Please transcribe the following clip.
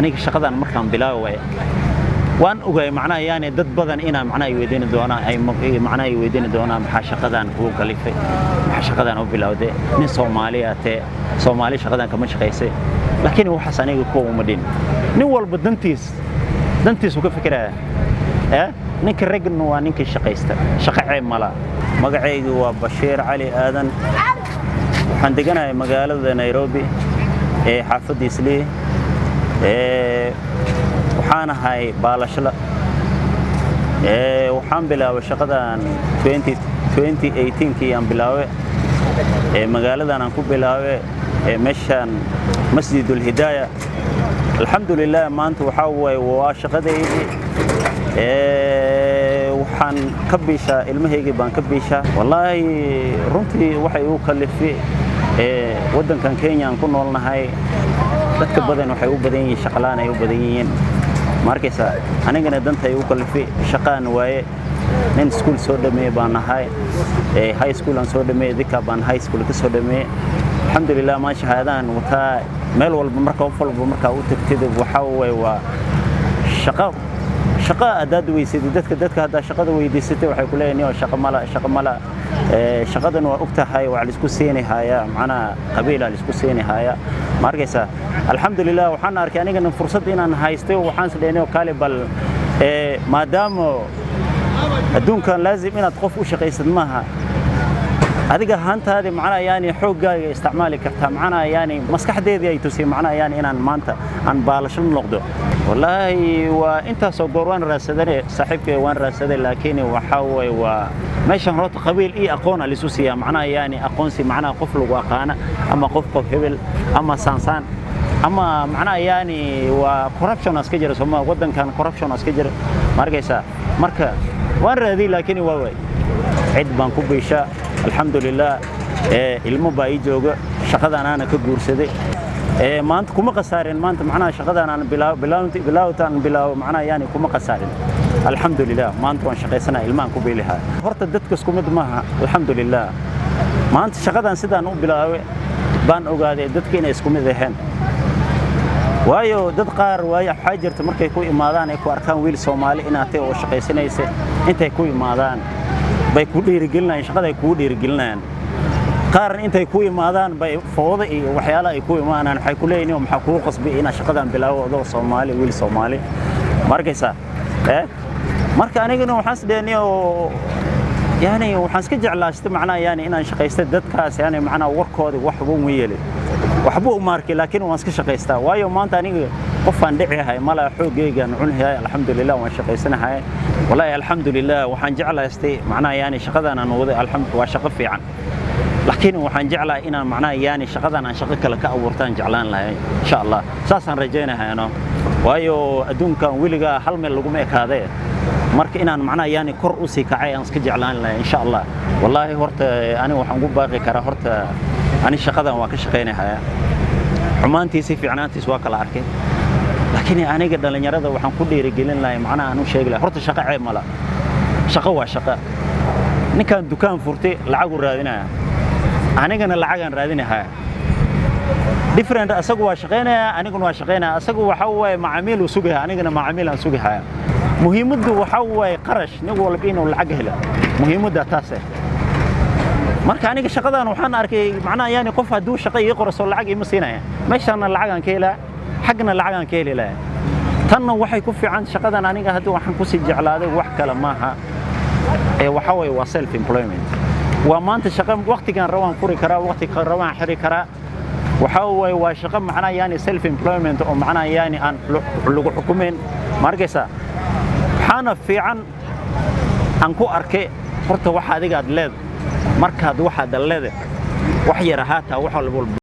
Aniga shaqadan markaan bilaabay waan ogaay, macnaha yaani dad badan inaa macnaha ay weydiini doonaan, ay macnaha ay weydiini doonaan: "Maxaa shaqadan kugu kalifay? Maxaa shaqadan u bilowday? Nin Soomaali ah tee, Soomaali shaqadan kama shaqaysay." Laakiin waxaas aniga kuwa uma dhin. Nin walba dantiisu ka fikiraya. Ninka ragna waa ninkii shaqaysta, shaqo ceeb mala. Magacaygu waa Bashiir Cali Aadan. Waxaan deganahay magaalada Nairobi ee xaafadda Islii. Waxaan ahay baalashla. Waxaan bilaabay shaqadan 2018kii aan bilaabay. Magaaladan aan ku bilaabay, meeshaan Masjidulhidaaya. Alxamdulilah, maanta waxaa waaye waa shaqadaydii. Waxaan ka biishaa ilmahaygii baan ka biishaa. Wallaahi runtii waxay igu kalifi, waddankan Kenya aan ku noolnahay dadka badan waxay u badan yihiin shaqalaan ay u badan yihiin. Ma arkaysaa, anigana danta igu kalifi, shaqaan waaye. Nin iskuul soo dhameeyey baan nahay, high school aan soo dhameeyey, Thika baan high school ka soo dhameeyey. Alxamdulilah, maan shahaadaan wataa. Meel walba marka, qof walba markaa u tagtid, waxaa waye waa shaqo. Shaqo haddaad weysatid, dadka haddaa shaqada weydiisatay, waxay ku leeyihin: "Shaqo mala, shaqo mala." Shaqadan waa og tahay, waa laisku siini hayaa, macnaha qabiilaa laisku siini hayaa. Ma arkaysaa, alxamdulilah, waxaan arkay anigana fursad inaan haystay. Waxaan isdhehnay: "Kaali bal, maadaama adduunkan laazim inaad qof u shaqaysad maaha, adiga ahaantaadi macnaha yaani xooggaaga isticmaali kartaa." Macnaha yaani maskaxdeedii ay tusay macnaha yaani inaan maanta aan baalasho noqdo. Wallaahi waa intaasoo goor waan raadsadane, saaxiibkay, waan raadsaday. Laakiin waxaa waye waa meeshan horta qabiil iyo aqoon lisu siiyaa, macnaha yaani aqoonsi, macnaha qof lagu aqaana ama qof hebel ama saansaan ama macnaha yaani waa corruption iska jira. Sooma waddankan corruption iska jira? Ma arkaysaa, marka waan raadiyey, laakiin waa waay. Cid baan ku biishaa, alxamdulilah. Ilmo baa ii jooga. Shaqadan aana ka guursaday. Maanta kuma khasaarin. Maanta macnaha shaqadan aan bilaawtaan bilaabo, macnaha yaani kuma khasaarin, alxamdulilah. Maanta waan shaqaysanaa, ilmahan ku biilihaa. Horta dadka isku mid maaha, alxamdulilah. Maanta shaqadan sidaan u bilaabay baan ogaaday dadka inay isku mid ahayn, waayo dad qaar waayo waxaa jirta markay ku imaadaan ay ku arkaan wiil Soomaali inaad tahay oo shaqaysanaysa, intay ku imaadaan bay ku dhiirigelinayaan, shaqada ay kugu dhiirigelinayaan. Qaarna intay ku imaadaan bay fooda iyo waxyaalaha ay ku imaanaan. Waxay ku leeyihiin: "Maxaa kugu qasbay inaad shaqadan bilaabo adoo Soomaali, wiil Soomaali?" Ma arkaysaa? Marka anigana waxaan isdheenay oo yani waxaan iska jeclaastay macnaha yani inaan shaqaysta. Dadkaas yani macnaha warkooda waxba uma yeelin, waxba uma arkay, laakiin waan iska shaqaystaa, waayo maanta aniga qofaan dhici mala, xoogaygaan cunhahay. Alxamdulilah, waan shaqaysanahay. Wallaahi alxamdulilah, waxaan jeclaystay macnaha yani shaqadan aan waday, waa shaqo fiican, laakiin waxaan jeclahay inaan macnaha yani shaqadan aan shaqo kale ka abuurtaan jeclaan lahay. Insha Allah saasaan rajaynahayno, waayo adduunkan weligaa hal meel laguma ekaadee. Marka inaan macnaha yani kor u sii kacay aan iska jeclaan lahay, insha Allah. Wallaahi horta aniga waxaan ugu baaqi karaa, horta ani shaqadan waan ka shaqaynahayaa, xumaantiisi fiicnaantiis waa kala arkay. Laakiin aniga dhallinyarada waxaan ku dhiirigelin lahay, macnaha aan u sheegi lahay: horta shaqo ceeb mala, shaqo waa shaqo. Ninkaan dukaan furtay lacagu raadinaya, anigana lacagaan raadinahaya. Different, asagu waa shaqaynaya, aniguna waa shaqaynaya. Asagu waxa waaye macaamiil uu sugaya, anigana macaamiil aan sugahaya. Muhiimaddu waxa waaye qarash, nin walba inuu lacag helo, muhiimadda taas ah. Marka aniga shaqadan waxaan arkay macnaha yaani qof hadduu shaqo ii qoraso lacag iima siinaya, meeshaana lacagaan ka helaa, xaggana lacagaan ka heli lahaa. Tanna waxay ku fiican shaqadan, aniga haddii waxaan kusii jeclaaday wax kale maaha ee waxa waaye waa self employment. Waa maanta shaqo waqtigan rabaan furi karaa, waqtigan rabaan xiri karaa. Waxa waaye waa shaqo macnaha yaani self employment oo macnaha yaani aan lagu xukumeyn. Ma arkaysaa, waxaana fiican aan ku arkay horta waxa adiga aad leed, markaad waxaad leedahay wax yar ahaataa, wax walba.